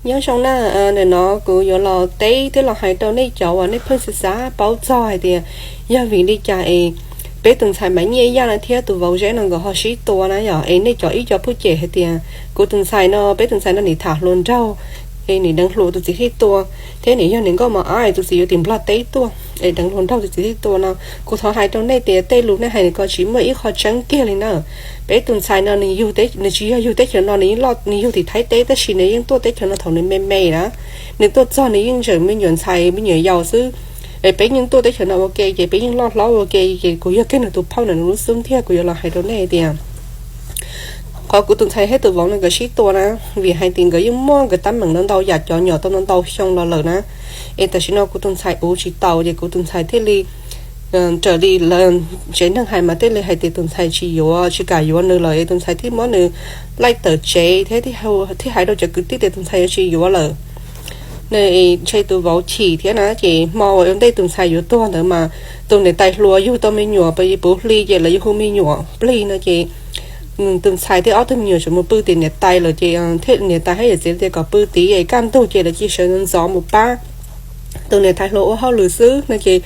Nyob zoo na, nim no kuv yuav los teb thiab los hais rau nej cov uas nej pheej xav xav paub txog hais tias yog vim li cas es peb tus ntxhais Maiv Nyiaj Yaj no thiab tus vauv Zeb no nkawd ho sib tua na yom. Es nej cov ib co phuj cem hais tias kuv tus ntxhais no, peb tus ntxhais no nim tham hluas nraug, es nim deev hluas tus txiv thiaj tua, thiab nim yog nim nkauj mos ab es tus txiv yuav tim Nplog teb tuaj es deev hluas nraug tus txiv thiaj tua no. Kuv thov hais rau nej tias tej lus nej hais nws ko tsis muaj ib qho tseeb kiag li na. Peb tus ntxhais no nws yug, nws tsis yog yug teb chaws no, nws yug tim Thaib teb tab sis nws yeej tuaj teb chaws no thaum nws me me na. Nws tuaj txog nws yeej tseem me nyuam ntxhais me nyuam yaus xwb. Es peb yeej tuaj teb chaws no ua ke ces peb yeej loj hlob ua ke, ces kuv yog kiag nws tus phauj na, nws lub xub ntiag. Kuv yuav los hais rau nej tias qhov kuv tus ntxhais thiab tus vauv no nkawd sib tua na, vim hais tias nkawd yeej muaj nkawd teeb meem ntau ntau yam, cov nyom tau ntau ntau xyoo los lawm na. Es tam sim no kuv tus ntxhais uv tsis taus ces kuv tus ntxhais thiaj li, raws li lawv tsev neeg hais mas thiaj li hais tias tus ntxhais tsis yuav, tsis kam yuav nws lawm es tus ntxhais thiaj muab nws laij tawm tsev thiab thiaj hais rau cov kwv tij tias tus ntxhais yuav tsis yuav lawm. Nws ntshe tus vauv chim thiab na, ces hmo uas ua ntej tus ntxhais yuav tuag ntawd mas tus niam tais hluas yug tau me nyuam puv hli ces lawv yuav hu me nyuam plig no ces tus ntxhais thiab ob tug me nyuam tseem mus pw tim niam tais lawm ces niam tais thiab yawm txiv tias kom pw tid es kaj ntug ces lawv cia sawv ntxov mus pab tus niam tais hluas ua hauj lwm xwb no ces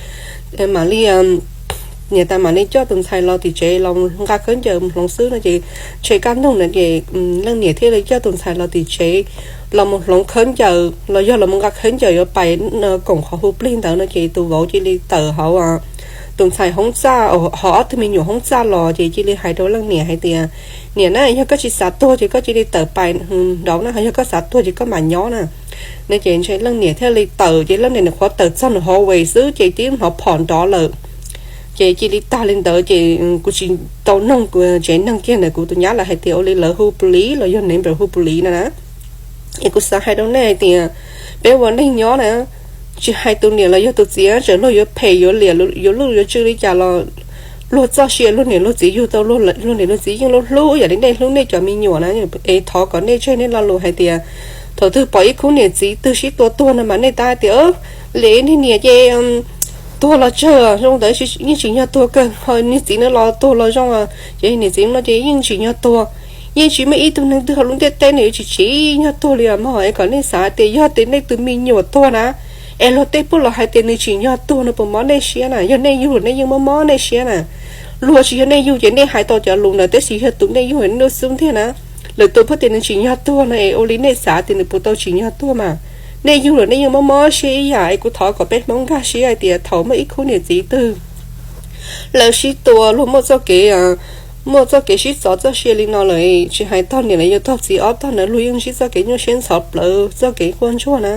mam li niam tais mam li coj tus ntxhais los tim tsev los nqa khaub ncaws mus hloov xwb no ces ntshe kaj ntug na ces leej niam thiaj li coj tus ntxhais los tim tsev los mus hloov khaub ncaws los yog los mus nqa khaub ncaws yuav pais koom qhov hu plig ntawd no ces tus vauv cia li tawm hauv tus ntxhais hoob txaj, hauv ob tug me nyuam hoob txaj los ces cia li hais rau leej niam hais tias, niam na, yog koj tsis xav tuag ces koj cia li tawm pais nraud na, yog koj xav tuag ces koj mam nyob na. No ces ntshe leej niam thiaj li tawm ces leej niam nws qhuav tawm txog nws hauv ves xwb ces tib hnov phom nrov lawm. Ces cia li tag li ntawd ces kuv tsis tau noog tsev neeg kiag ntawm kuv tus nyab lawv hais tias ua li lawv hu plis los yog neighbor hu plis no na. Es kuv xav hais rau nej hais tias peb ua neej nyob na, tsis hais tus niam los yog tus txiv, txawm luag yuav phem yuav liam yuav luj yuav tswj li cas los luag txoj sia luag niam luag txiv yug tau, luag niam luag txiv yeej hlub hlub yam li nej hlub nej cov me nyuam na. Es thov kom nej tseg nej lo lus hais tias thaum twg pom ib khub niam txiv twg sib tua tuag no mas nej tab hais tias, lim niag niam ces tuag los tsawg zoo ntawd yeej tsim nyog tuag kawg, ho niag txiv no los tuag los zoo, ces niam txiv no ces yeej tsim nyog tuag. Yeej tsis muaj ib tug neeg twg hauv lub ntiaj teb no yuav tsis tsim nyog tuag li os mog. Es kom nej xav tias yog tias nej tus me nyuam tuag na, es luag tej pub los hais tias nws tsim nyog tuag no puas mob nej siab na? Yog nej yug los nej yeej mob mob nej siab na. Luag tsis yog nej yug ces nej hais tau cov lus ntawd, tab sis yog tus nej yug nej lub xub ntiag na, lwm tus pub tias nws tsim nyog tuag no es ua li nej xav tias nws puas tau tsim nyog tuag mas? Nej yug los nej yeej mob mob siab ib yam. Es kuv thov kom peb Hmoob nkag siab hais tias thaum muaj ib khub niam txiv twg lawv sib tua, luag muaj txoj kev muaj txoj kev sib txov txoj sia li no lawm, tsis hais tog niam los yog tog txiv ob tog na, luag yeej ntsib txoj kev nyuaj siab ntxhov plawv, txoj kev quaj ntsuag na.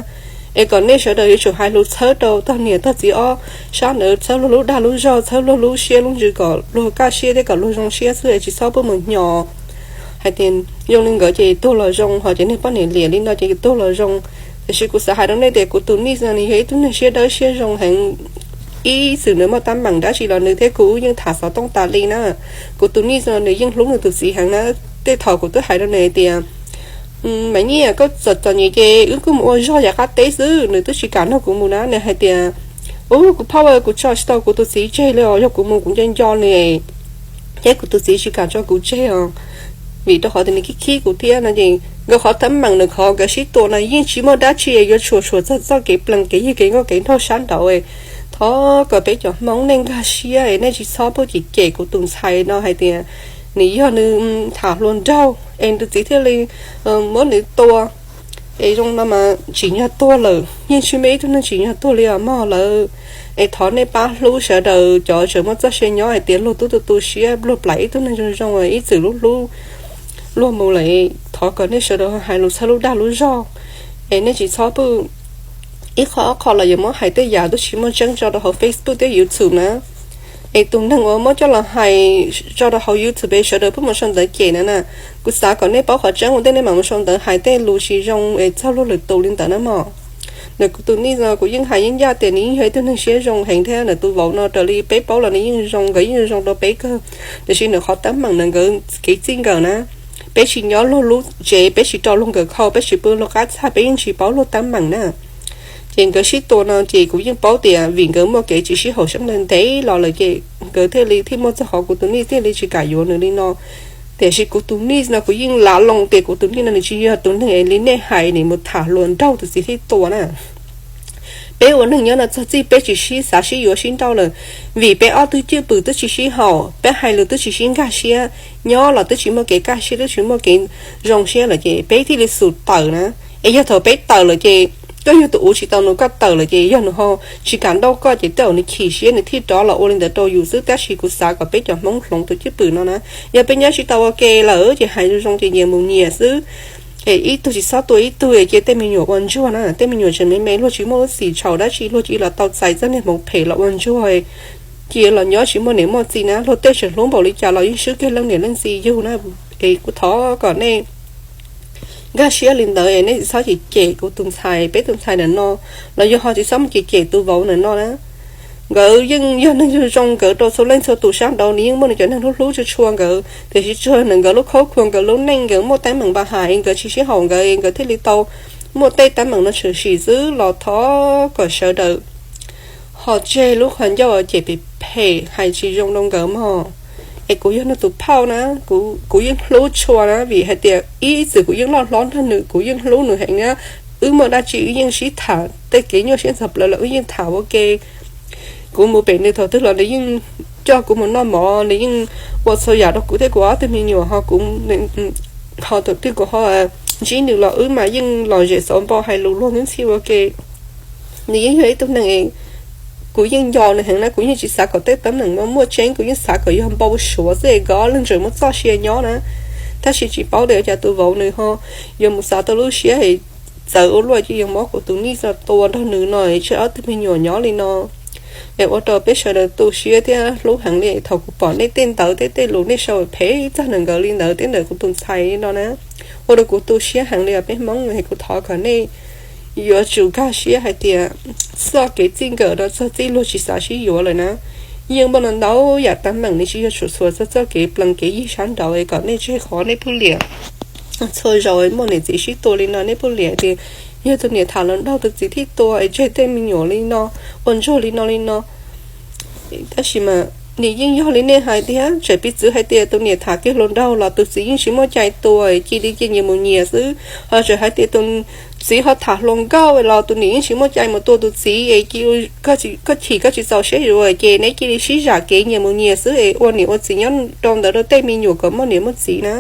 Es kom nej sawv daws yuav tsum hais lus txhawb rau tog niam tog txiv ob sab ntawd, txhawb luag lub dag lub zog, txhawb luag lub siab lub ntsws kom luag kaj siab thiab kom luag zoo siab xwb es tsis txhob pub mus hnyo hais tias zoo li nkawd ces tuag los zoo, ho cov niag poj niam liam li no ces tuag los zoo. Tiam sis kuv xav hais rau nej tias kuv tus nij no nws yog ib tug neeg siab dawb siab zoo heev. Ib txwm nws muaj teeb meem dab tsi los nws thiab kuv wb yeej tham xov tooj tas li na. Kuv tus nij no nws yeej hlub nws tus txiv heev na. Tej thaum kuv twb hais rau nws hais tias, Maiv Nyiaj, koj txom txom nyem ces wb kuj mus ua zog yav qab teb xwb. Nws twb tsis kam nrog kuv mus na, nws hais tias, Ub, kuv phauj, kuv tso tsis tau kuv tus txiv tseg li os, yog kuv mus kuv nco nco nws thiab kuv tus txiv tsis kam tso kuv tseg os, vim rau qhov tias nws khib khib kuv thiab no. Ces nkawd qhov teeb meem nws qhov nkawd sib tua no yeej tsis muaj dab tsi yuav tshuam tshuam txog txoj kev plees kev yig kev nkauj kev nraug sab nraud. Thov kom peb cov Hmoob nej nkag siab es nej tsis txhob pub cem cem kuv tus ntxhais no hais tias nws yog nws tham hluas nraug es nws tus txiv thiaj li muab nws tua. Es zoo no mas tsim nyog tuag lawm, yeej tsis muaj ib tug neeg tsis tsim nyog tuag li os mog lawm. Es thov nej pab hlub sawv daws cov tseem muaj txoj sia nyob hais tias luag twb tu tu siab, luag plam ib tug neeg zoo zoo, ib txwm hlub hlub luag mus lawm. Thov kom nej sawv daws hais lus txhawb lub dag lub zog, es nej tsis txhob pub ib qho ob qho los yuav muab hais tej yam twb tsis muaj tseeb tso rau hauv Facebook thiab YouTube na. Es tus neeg uas muab coj los hais tso rau hauv YouTube es sawv daws pheej mus sau ntawv cem na na, kuv xav kom nej paub qhov tseeb ua ntej nej mam mus sau ntawv hais tej lus tsis zoo es txog luag lwm tus li ntawd na mog. Ntawm kuv tus nij no kuv yeej hais yeej ncaj tias nws yeej yog ib tug neeg siab zoo heev thiab, ntawm tus vauv no raws li peb paub los nws yeej zoo, nkawd yeej zoo rau peb kawg. Tiam sis ntawm qhov teeb meem ntawm nkawd kev txij nkawm na, peb tsis nyob luag lub tsev, peb tsis rau luag nkawd khau, peb tsis pw luag qab txaj, peb yeej tsis paub luag teeb meem na. Ces nkawd sib tua no ces kuv yeej paub tias vim nkawd muaj kev tsis sib haum xeeb ntev los lawm ces nkawd thiaj li thiaj muaj txog qhov kuv tus nij thiaj li tsis kam yuav nws li no. Tiam sis kuv tus nij no kuv yeej lav loo tias kuv tus nij no nws tsis yog tus neeg es li nej hais nws mus tham hluas nraug tus txiv thiaj tua na. Peb ua neeg nyob no txog txij peb tsis sib xav sib yuav sib nrauj lawm, vim peb ob tug cwj pwm twb tsis sib haum, peb hais lus twb tsis sib nkag siab, nyob los twb tsis muaj kev kaj siab, twb tsis muaj kev zoo siab lawm ces peb thiaj li xum tawm na. Es yog thaum peb tawm lawm ces koj yog tus uv tsis tau nws, koj tawm lawm ces yog nws ho tsis kam nrauj koj ces tej zaum nws chim siab nws thiaj rov los ua li ntawd rau yus xwb. Tab sis kuv xav kom peb cov Hmoob hloov tus cwj pwm no na, yog peb nyob tsis tau ua ke lawm ces hais zoo zoo ces nyias mus nyias xwb. Es ib tug tsis txhob tua ib tug, cia tej me nyuam ua ntsuag na, tej me nyuam tseem me me luag tsis muaj lub txim txhaum dab tsi, luag cia li los tau txais txoj niag hmoov phem los ua ntsuag, cia los nyob tsis muaj niam muaj txiv na, luag tej tseem hlub npaum li cas los yeej swb kiag leej niam leej txiv yug na. Es kuv thov kom nej nkag siab li ntawd es nej tsis txhob cem cem kuv tus ntxhais, peb tus ntxhais ntawm no, los yog ho tsis txhob mus cem cem tus vauv ntawm no na. Nkawd yeej yog neeg zoo zoo, nkawd rau txhua leej txhua tus sab nraud nws yeej muaj nws cov neeg hlub hlub tshua tshua nkawd, tiam sis tsuas ntawm nkawd lub khaub khua, nkawd lub neej, nkawd muaj teeb meem npa hais, nkawd tsis sib haum nkawd, nkawd thiaj li tau muaj tej teeb meem no tshwm sim xwb. Los thov kom sawv daws ho tseg lub qhov ncauj cem phem phem hais tsis zoo rau nkawd mog. Es kuv yog nws tus phauj na, kuv yeej hlub tshua na, vim hais tias ib txwm kuv yeej loj hlob nrog nws, kuv yeej hlub nws heev na. Wb muaj dab tsi wb yeej sib tham, tej kev nyuaj siab ntxhov plawv los wb yeej tham ua ke. Kuv mus pem nws thaum twg los nws yeej coj kuv mus noj mov, nws yeej ua txhua yam rau kuv thiab kuv ob tug me nyuam ho kuv ho thaum twg kuv ho ntsib nws los wb mas yeej lom zem xauv npo hais lus luag ntxhi ua ke. Nws yeej yog ib tug neeg kuv yeej nco nws heev na, kuv yeej tsis xav kom tej teeb meem no muaj tseeb, kuv yeej xav kom yog npau suav xwb es nkawd ob leeg tseem muaj txoj sia nyob na. Tab sis tsis paub tias cas tus vauv nws ho yuav mus xav tau lub siab es txawv ua luaj cia yuav muab kuv tus nij no tua nrog nws no es tseg ob tug me nyuam nyob li no. Es ua rau peb sawv daws tu siab thiab hlub heev li. Thaum kuv pom nej tej ntawv tej tej lus nej sau phem txog ntawm nkawd li ntawd thiab ntawm kuv tus ntxhais li no na, ua rau kuv tu siab heev li os peb Hmoob. Es kuv thov kom nej yuav tsum nkag siab hais tias txoj kev txij nkawm no txog txij luag tsis xav sib yuav lawm na. Yeej muaj ntau ntau yam teeb meem, nws tsis yog tsuas txhua txog txoj kev plees kev yig sab nraud es kom nej tseg qhov nej pheej liam. Txhua zaus muaj niam txiv sib tua li no nej pheej liam tias yog tus niam tham hluas nraug tus txiv thiaj tua es tseg tej me nyuam li no, ua ntsuag li no li no. Tab sis mas nws yeej yog li nej hais tiag, tseem piv txwv hais tias tus niam tham kiag hluas nraug los tus txiv yeej tsis muaj cai tua, cia li cia nyias mus nyias xwb. Ho tseem hais tias tus txiv ho tham hluas nkauj los tus niam yeej tsis muaj cai mus tua tus txiv es cia koj chim koj tsis txaus siab yuav ces neb cia li sib zam kev nyias mus nyias xwb es ua niam ua txiv nyob rau ntawd rau tej me nyuam kom muaj niam muaj txiv na.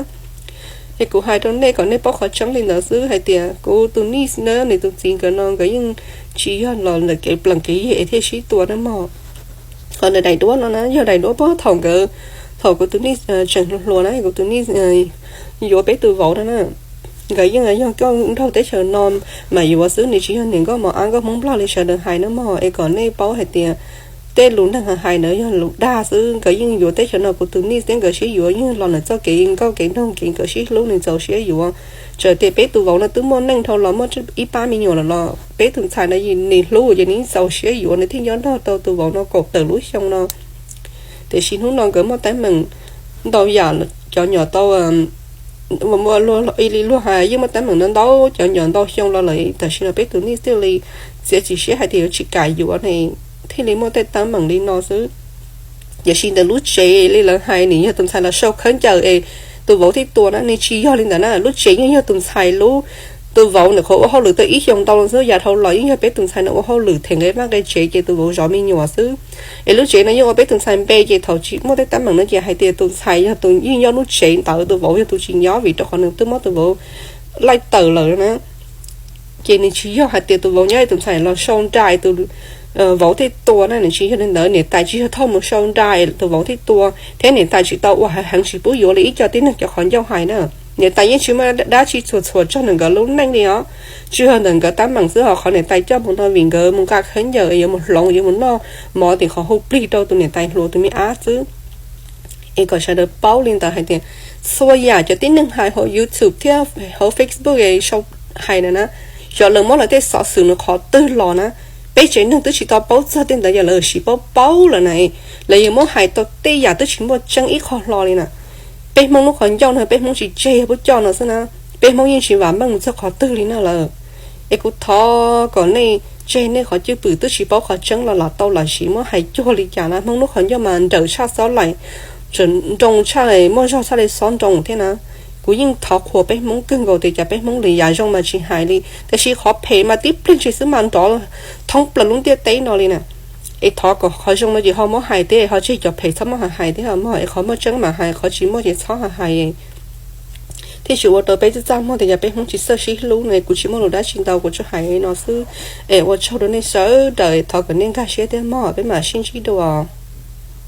Es kuv hais rau nej kom nej paub qhov tseeb li ntawd xwb hais tias kuv tus nij na, nws tus txiv nkawd no nkawd yeej tsis yog los ntawm kev plees kev yig es thiaj sib tua na mog. Qhov ntawm daim duab no na yog daim duab puag thaum nkawd, thaum kuv tus nij tseem hluas hluas na, kuv tus nij yuav peb tus vauv no na. Nkawd yeej yog nkauj nraug teb chaws no mas yuav xwb, nws tsis yog niam nkauj mos ab nkauj Hmoob Nplog li sawv daws hais na mog. Es kom nej paub hais tias tej lus neeg hais ntawd yog lus dag xwb. Nkawd yeej yuav teb chaws no, kuv tus nij thiab nkawd sib yuav yeej los ntawm txoj kev nkauj kev nraug kev nkawd sib hlub nws txaus siab yuav. Txawm tias peb tus vauv no twb muaj neej dhau los muaj ib pab me nyuam lawm los peb tus ntxhais no nws hlub ces nws txaus siab yuav, nws thiaj nyob nrog tau tus vauv no kaum tawm lub xyoo no. Tiam sis hnub no nkawd muaj teeb meem ntau yam, cov nyom tau ua li luag hais yeej muaj teeb meem no ntau cov nyom ntau xyoo los lawm, tam sim no peb tus nij thiaj li txiav txim siab hais tias yuav tsis kam yuav ne, thiaj li muaj tej teeb meem li no xwb. Tiam sis ntawm lub tsev li lawv hais nws yog tus ntxhais los sau khaub ncaws es tus vauv thiaj tua na, nws tsis yog li ntawd na. Lub tsev yeej yog tus ntxhais lub, tus vauv ntawm qhov ua hauj lwm tau ib xyoos ntau xwb, yav dhau los yeej yog peb tus ntxhais no ua hauj lwm them nqe vaj nqe tsev ces tus vauv zov me nyuam xwb. Es lub tsev no yeej ua peb tus ntxhais npe ces thaum tsis muaj tej teeb meem no ces hais tias tus ntxhais yog tus yeej nyob lub tsev ntawd, tus vauv yog tus tsis nyob vim rau qhov nws twb muab tus vauv laij tawm lawm na. Ces nws tsis yog hais tias tus vauv nyob tus ntxhais los sau nra tus vauv thiaj tua na, nws tsis yog li ntawd. Niam tais tsis yog thauj mus sau nra tus vauv thiaj tua, thiab niam tais tsis tau ua heev tsis pub yuav li ib co tib neeg cov qhov ncauj hais na. Niam tais yeej tsis muaj dab tsi txhuam txhuam txog ntawm nkawd lub neej li os. Tsis yog ntawm nkawd teeb meem xwb, ho qhov niam tais coj mus no vim nkawd mus nqa khaub ncaws yuav mus hloov yuav mus noj mov tim qhov hu plig rau tus niam tais hluas tus me ab xwb. Es kom sawv daws paub li ntawd hais tias txhua yam cov tib neeg hais hauv YouTube thiab hauv Facebook sau hais na na, xyov lawv muab lawv tej xov xwm nws qhov twg los na. Peb tsev neeg twb tsis tau paub txog tej ntawd, yog lawv sim paub paub lawm na, lawv yuav muab hais tau tej yam twb tsis muaj tseeb ib qho hlo li na. Peb Hmoob lub qhov ncauj no peb Hmoob tsis tseg, yog pub coj no xwb na, peb Hmoob yeej tsis vam meej mus txog qhov twg li na lawm. Es kuv thov kom nej tseg nej qhov cwj pwm twb tsis paub qhov tseeb los lam tau lam sim muab hais cuag li cas na. Hmoob lub qhov ncauj mas nrawm tshaj xob laim, nroo tshaj, muaj zog txhaj li xob nroo thiab na. Kuv yeej thov qhuas peb Hmoob kawg nkaus tias cas peb Hmoob li yam zoo mas tsis hais li, tiam sis qhov phem mas tib pliag ntshis xwb mas nrov thoob plaws lub ntiaj teb no li na. Es thov kom qhov zoo no ces ho muab hais thiab, ho tseg cov phem txhob muab hais thiab mog, es qhov muaj tseeb mas hais, qhov tsis muaj ces txhob hais. Thiab tsis ua rau peb txaj txaj muag tias yog peb Hmoob tsis txawj sib hlub ne. Kuv tsis muaj lus dab tsi ntau, kuv tsuas hais li no xwb. Es ua tsaug rau nej sawv daws, thov kom nej nkag siab thiab mog, peb mam sib ntsib dua.